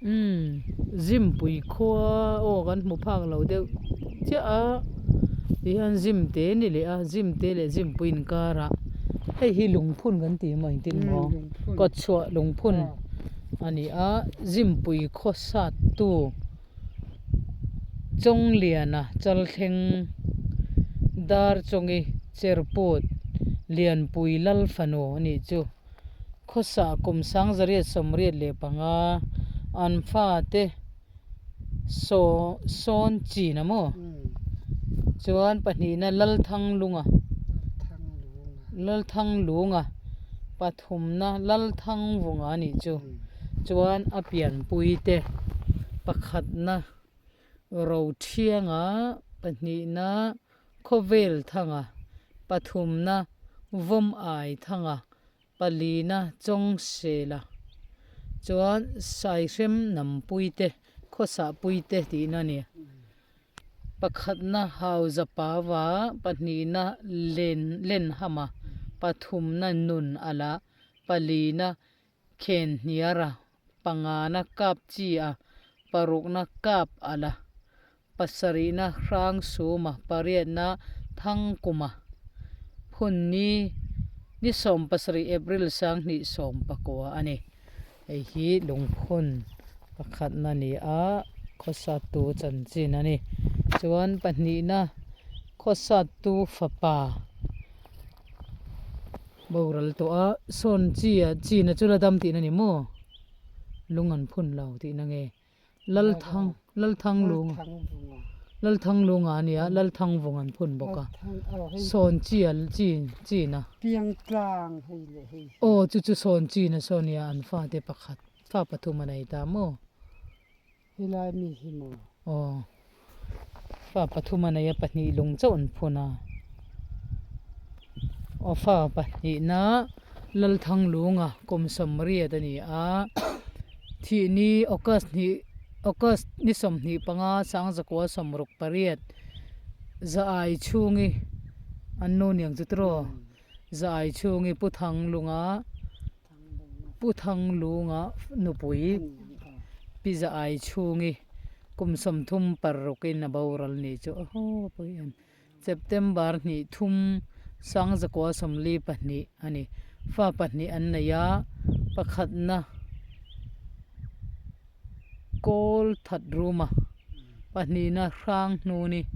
Umm Zimpui khua aw kan hmu phak lo deuh chiah a tihian Zimte ni leh a Zimte leh Zimpui inkarah hei hi lungphun kan ti maw engtin maw kawtchhuah lungphun a ni a Zimpui khaw sat tu Chawngliana Chalthleng Darchawngi Cherput Lianpui Lalfanu a nih chu. Khawsa kum 1985 an fate saw sawn chin a maw? Chuan pahnihna Lalthanglunga Lalthanglunga pathumna Lalthangvunga a nih chu. Chuan a pianpui te pakhatna Rothianga pahnihna Khawvelthanga pathumna Vawmaithanga palina Chawngsela chuan Saihrem Nampuite Khawsahpuite tihna a ni. Pakhatna Hauzapava, pahnihna Len Lenhama, pathumna Nun Ala, palina Khenhniara, pangana Kapchia, parukna Kap Ala, Pasarihna Hrangsuma, pariatna Thangkuma, Phunni ni 17 April 2019 a ni. Hei hi lungphun pakhatna ni a, khawsattu chanchin a ni. Chuan pahnihna khawsattu fapa boral tawh a, sawn chi ah china chu la dam tihna ni maw? Lung an phun lo tihna nge? Lalthang Lalthanglunga Lalthanglunga a nia Lalthangvung an phun bawk a sawn chi a chi china Piangtlang hei leh hei aw chu chu sawn china saw nia an fate pakhat fa pathum a nei ta maw helai mi hi maw aw fa pathum a nei a pahnih lung chauh an phun a aw fa pahnihna Lalthanglunga kum sawmriat a ni a, thihni August hnih August ni 25 1968 za ai chhungi an nu niang chu tiraw za ai chhungi Pu Thanglunga Pu Thanglunga nupui Pi za ai chhungi kum 36 in a boral ni chu aw pawi em. September hnih thum 1942 a ni. Fa pahnih an nei a, pakhatna Kawl that ruma, pahnihna Hrang hnuni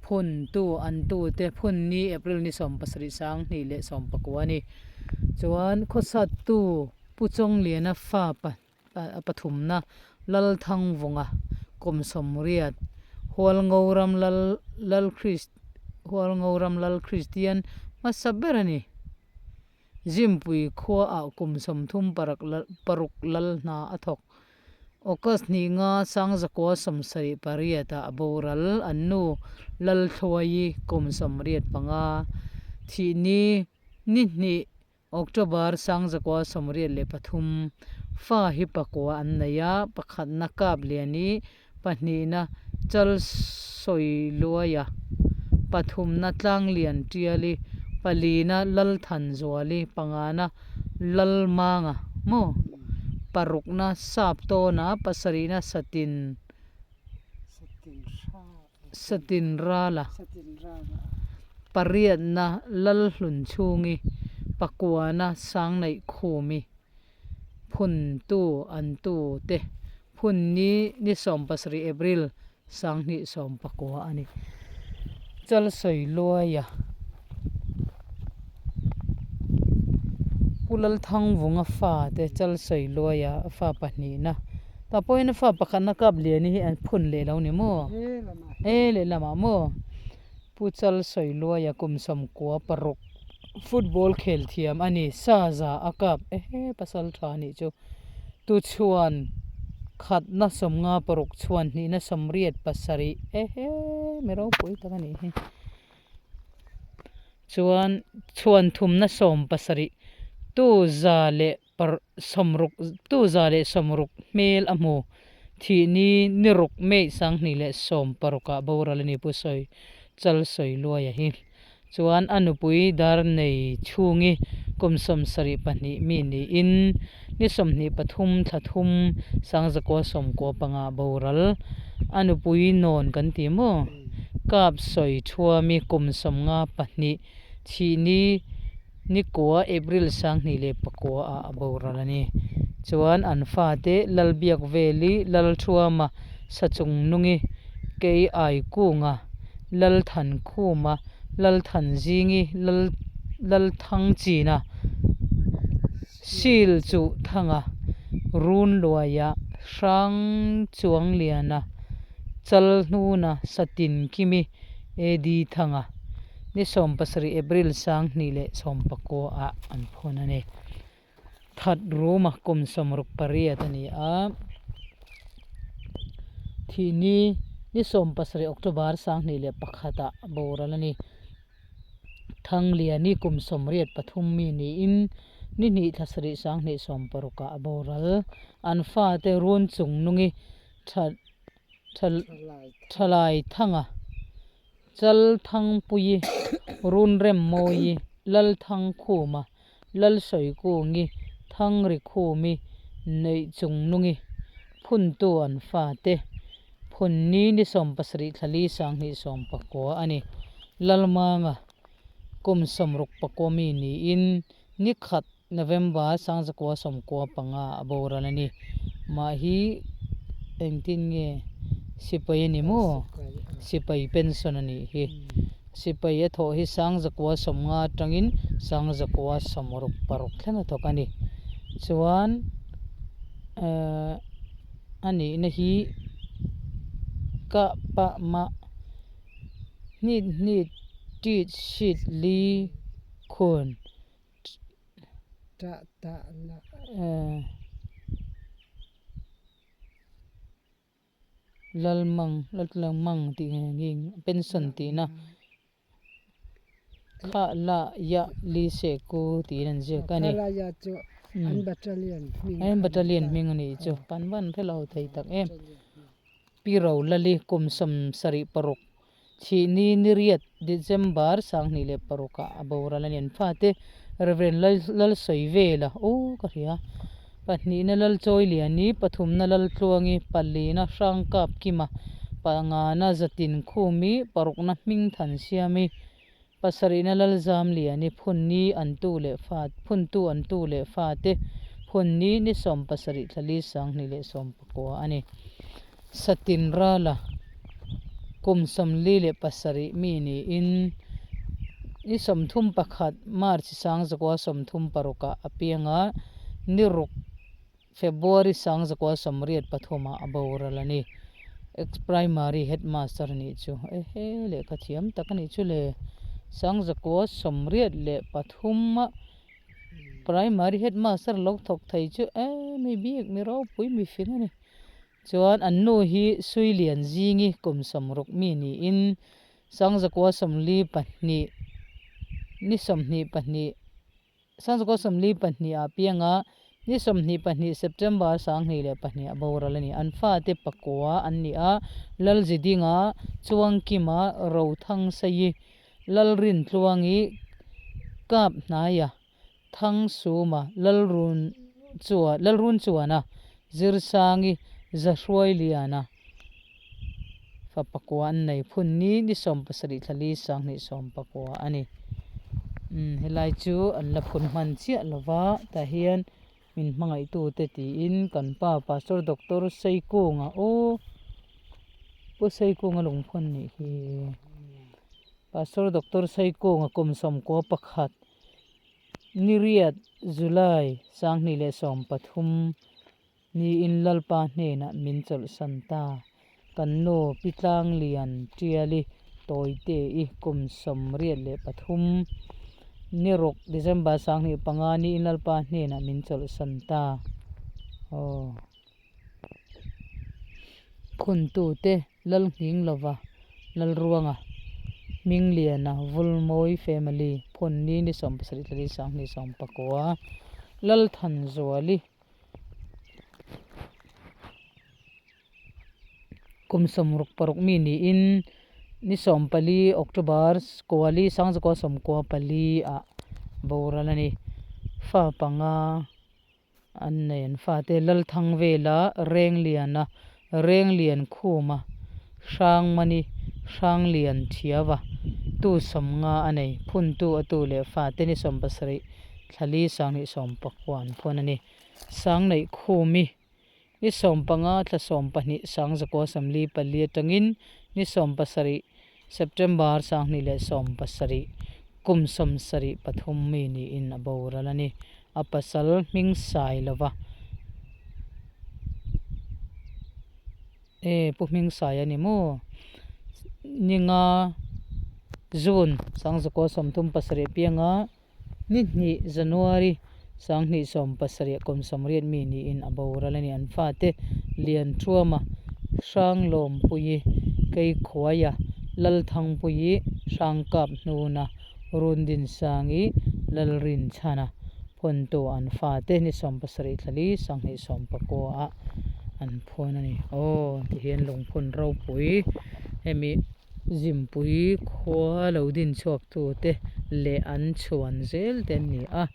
phun tu an tute phun ni April ni 17 2019 a ni. Chuan khawsattu Pu Chawngliana fa pathumna Lalthangvunga kum 80 Hualngoram Lal Lal Khrist Hualngoram Lal Kristian hmasa ber a ni. Zimpui khuaah kum 30 parak paruk lal hna a thawk. August hnih nga 1978 ah a boral an nu Lalthluaii kum 85 thihni ni hnih October 1983, fa hi pakua an nei a, pakhatna Kapliani, pahnihna Chalsawiluaia, pathumna Tlanglian Tiali, palina Lalthanzuali, pangana Lalmanga maw, parukna Saptawna, pasarihna Satin Satinrala, pariatna Lalhlunchhungi, pakuana Sangneihkhumi, phuntu antu te phun ni ni 17 April 2019 a ni. Chalsawiluaia Pu Lalthangvunga fa te Chalsawiluaia fa pahnihna Tah pawhin a fa pakhatna kap lian hi an phun leh lo ni maw? He lehlamah maw? Pu Chal Sawiluaia kum 96 football khel thiam a ni. Sa za a kap ehe pasal tha a nih chu. Tu chhuan khatna 56 chhuan hnihna 87 ehe mi ropui tak a nih hi. Chuan chhuan thumna 70 tu za leh Par sawmruk tu 160 hmel a hmu. Thih ni ni ruk May 2016 ah boral a ni Pu Sawi Chal Sawi Luaia hi. Chuan a nupui dar nei chhungi kum 72 mi niin ni 23 thla thum 1995 boral. A nupui nawn kan ti maw? Kap sawi thuami kum 52 thih ni nikua April 2009 ah a boral a ni. Chuan an fate Lalbiakveli, Lalthuama, Sachungnungi, Kei Aikunga, Lalthankhuma, Lalthanzingi, Lal Lalthangchina, Silchuhthanga, Runluaia, Hrangchuangliana, Chalhnuna, Satinkimi, AD Thanga, ni 17 April 2019 ah an phun a ni. That ruma kum 68 a ni a, thih ni ni 17 October 2001 ah boral a ni. Thangliani kum 83 mi niin ni hnih thla sarih 2016 ah a boral. An fate run chung nungi tha tha thalai thanga Chalthangpuii, Runremmawii, Lalthangkhuma, Lalsawikungi, Thangrikhumi, Neihchungnungi, Phuntu an fate, Phunni ni 70 thla li 2019 a ni. Lalmanga, kum 69 mi niin ni khat November 1995 a boral a ni. Mah hi engtin nge sipai a ni maw? Sipai pension a nih hi. Sipai a thawh hi 1950 atangin 1966 thleng a thawk a ni. Chuan ehh a nihna hi kah pah mah hnit hnit tit sit li khun. Tah tah la. Lalmang Lalmang tih nge nge pension tihna kha la ya li se ku tiin an ziak a ni. Kha la ya chu an battalion hming An battalion hming a nih chu kan van hre lo thei tak em. Pi Rolali kum 76 Thih ni niriat December 2006 ah a boral a ni. An fate Rev. Lalsawivela aw ka hria. Pahnihna Lalchawiliani, pathumna Laltluangi, palina Hrangkapkima, pangana Zatinkhumi, parukna Hmingthansiami, pasarihna Lalzamliani, phunni an tu leh fa phuntu an tu leh fate phunni ni 17 thla li 2019 a ni. Satinrala kum 47 mi niin ni 31 March 1936 ah a piang a, ni ruk February 1983 ah a boral a ni. Ex Primary Headmaster a nih chu. Ehe lehkha thiam tak a nih chu le. 1983 ah Primary Headmaster lo thawk thei chu e mi bik mi ropui mi fing a ni. Chuan an nu hi Suilian zingi kum 60 mi niin 1942 ni 22 1942 ah pianga ni 22 September 2002 a boral a ni. An fate pakua an ni a, Lalzidinga, Chuangkima, Rothangsaii, Lalrintluangi, Kaphnaia, Thangsuma, Lalrun chua Lalrun chuana Zirsangi Zahruailiana fa pakua an nei phun ni ni 70 thla li 2019 a ni. Umm helai chu an la phun hman chiah lova tah hian min hmangaihtute tiin kan pa Pastor Doctor Seikunga aw Pu Seikunga lungphun nih hi Pastor Doctor Seikunga kum 91 Niriat, July, 2013 niin Lalpa hnenah min chawlhsan ta. Kan nu Pi Tlanglian Tiali Tawite-i kum 83 ni ruk December 2005 niin Lalpa hnenah min chawlhsan ta. Aw. Khuntute Lalnghinglova, Lalruanga, Hmingliana, Vulmawi Family, Phunni ni 70 thla li 2019, Lalthanzuali, kum 66 mi niin Ni 14 October kuali sangzakua 94 ah boral a ni. Fa panga an nei an fate Lalthangvela, Rengliana, Rengliankhuma, Hrangmani, Hranglianthiava tu 50 a nei. Phuntu a tu leh fate ni 17 thlali 2019 an phun a ni. Sangneihkhumi. Ni 15 thla 12 1944 atangin ni 17 September 2017 kum 73 mi niin a boral a ni. A pasal hming sai lova e pu hming sai a ni maw? Ni nga June 1937 pianga Ni hnih January 2017 kum 80 mi niin a boral a ni. An fate Lianthuama, Hranglawmpuii, Keikhuaia, Lalthangpuii, Hrangkaphnuna, Rundinsangi, Lalrinchhana phawntu an fate ni 17 thlali 2019 ah an phawn a ni. Aw tihian lungphun ropui hemi. Zimpui khua lo din chhuak tute leh an chhuan zel te an ni a,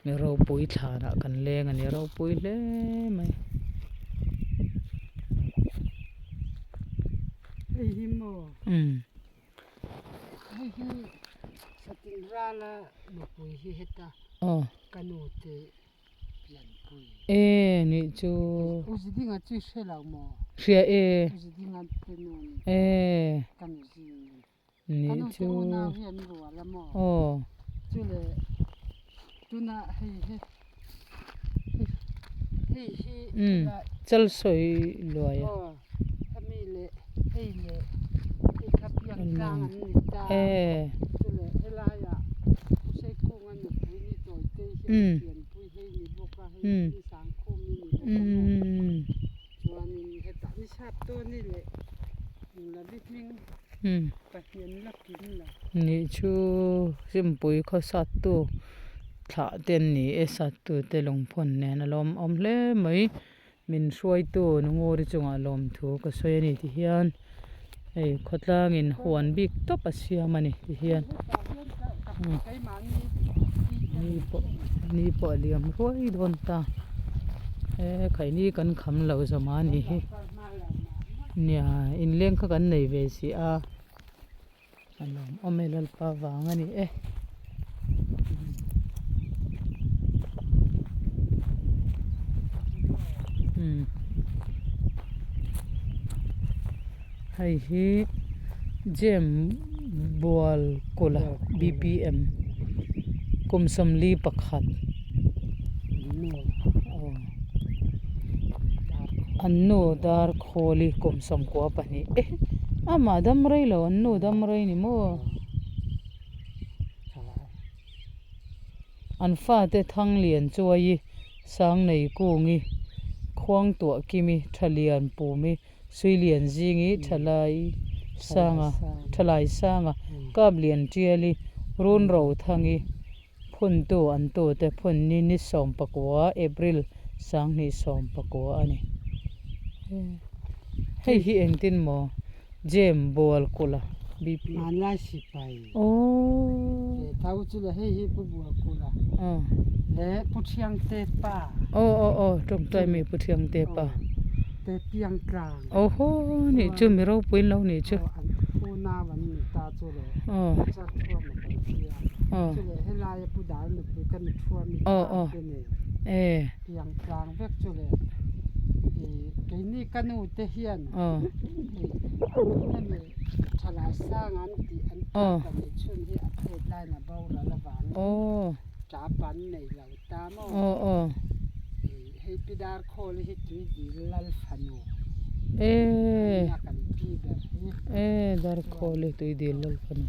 mi ropui thlanah kan leng a ni ropui hle mai. Hei hi maw? Hei hi Satin Rala nupui hi heta ka nu te E nih chu. Hria e. E nih chu. Aw. Umm chal sawi luai a. E. Umm umm umm umm nih chu Zimpui khaw sattu thlah te an ni e sattu te lungphawn nen a lawm awm hle mai. Min hruaitu Nunguri chungah lawmthu ka sawi a ni ti hian hei khawtlangin huan bik tawp a siam a ni ti hian ni pawh ni pawh a liam ruai dawn ta he khaini kan kham lo zawm a ni hi nia inleng kha kan nei ve si a. A lawmawm e Lalpa vang a ni e. Hei hi Jem Bual Kula BPM kum 41 an nu dar Khawli kum 92 e amah dam rei lo an nu dam rei ni maw an fate Thanglian Chuai Sangnei Kungi Khuangtuah Kimi Thalian Pumi Suilian Zingi Thalai Sanga Thalai Sanga Kaplian Tiali Runro Thangi Phuntu an tute phun ni ni 19 April 2019 a ni. Hei hi engtin maw Jem Bual Kula BP. Hmanlai sipai Aww. Ve tho chu le hei hi Pu Bual Kula leh Pu Thiangte pa. Aw aw aw tawngtai mi Pu Thiangte pa. Te piang tlang. Aw haw nih chu mi ropui in lo nih chu. Aw an unau an ni ta chu le. Aw. Char thuam a kan tia. Aw. Chu le helai a Pu Dal nupui ka mi thuam i Aw pa aw. te nen. E. Piang tlang vek chu le i keini ka nu te hian Aw. i hemi thalai sang an tih an Aw. pa nei chhun hi a phet lain a boral avangin Aw. tap an nei lo ta maw. Aw aw. I hei pi dar khawl hi tui dil lal fanu E. ania kan pi ber hi. E dar khawl hi tui dil lal fanu.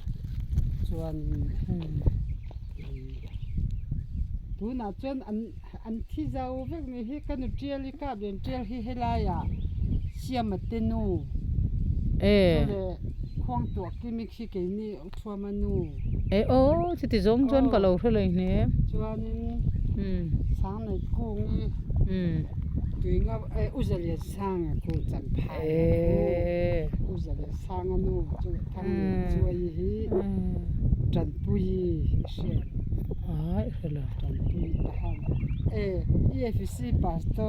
Chuanin Hmm. i tunah chuan an an thi zo vek ni hi ka nu tial hi kap lian tial hi helaiah siama te nu E. chu leh khuang tuah kimi khi keini thuama nu. E aw chuti zawng chuan ka Aw lo hre lo hne. Chuanin Hmm. Sangneih kungi Hmm. Tuinga eh U Zaliansanga khu Champhai Eh. khu U Zaliansanga nu chu Thanglianchuai hi Tanpuii i hriat Ai hre lo. Tanpuii Tahan eh EFC pastor.